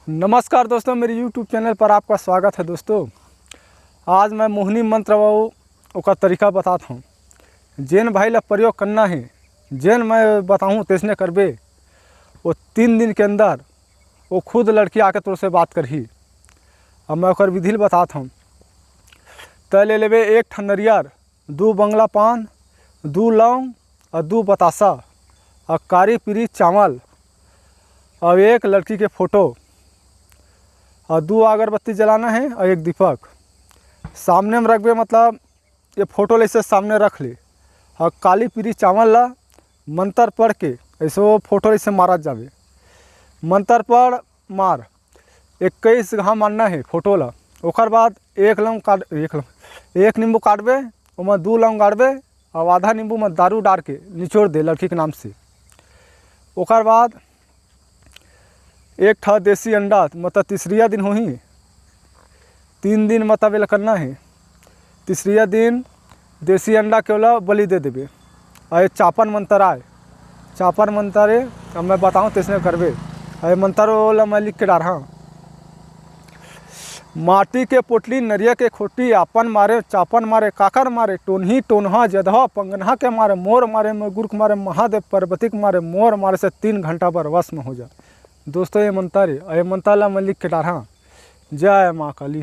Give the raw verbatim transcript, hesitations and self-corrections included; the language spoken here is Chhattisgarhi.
नमस्कार दोस्तों, मेरे YouTube चैनल पर आपका स्वागत है। दोस्तों, आज मैं मोहनी मंत्र अउ ओकर तरीका बतात हूँ। जेन भाई ला प्रयोग करना है, जेन मैं बताहूँ तैसने करबे, वो तीन दिन के अंदर वो खुद लड़की आके तोर से बात करही। अब मैं ओकर विधि ल बतात हूँ। तय ले लेबे एक ठन नरियर, दू बंगला पान, दू लौंग अउ दू बतासा अउ कारी पीरी चावल अउ एक लड़की के फोटो अउ दू अगरबत्ती जलाना है अउ एक दीपक सामने में रखबे, मतलब ये फोटो ला ऐसे सामने रख ले। अउ काली पीरी चावल ला मंत्र पढ़ के ऐसे वो फोटो ला ऐसे मारत जाबे। मंत्र पढ़ मार, इक्कीस घाव मारना है फोटो ला। ओकर बाद एक लौंग काट, एक लौंग, एक नींबू काटबे, ओमा दू लौंग गाड़बे अउ आधा नींबू में दारू डार के निचोड़ दे लड़की के नाम से। ओकर बाद एक ठा देसी अंडा, मतलब तीसरिया दिन होही, तीन दिन मतलब एला करना है। तीसरिया दिन देसी अंडा के ओला बलि दे देबे। अउ ये चापन मंत्र आय, चापन मंत्र ए, अब मैं बताऊँ तैसने करबे। अउ ये मंत्र ओला मैं लिख के डारहा। माटी के पोटली, नरिया के खोटी, आपन मारे, चापन मारे, काकर मारे, टोनही, टोनहा, जदहा, पंगनहा के मारे, मोर मारे, मगुर के मारे, महादेव, पार्वती के मारे, मोर मारे से तीन घंटा बर वश में हो जा। दोस्तों, ये मंत्र ए, अउ ये मंत्र ला मैं लिख के डारहा। जय माँ काली।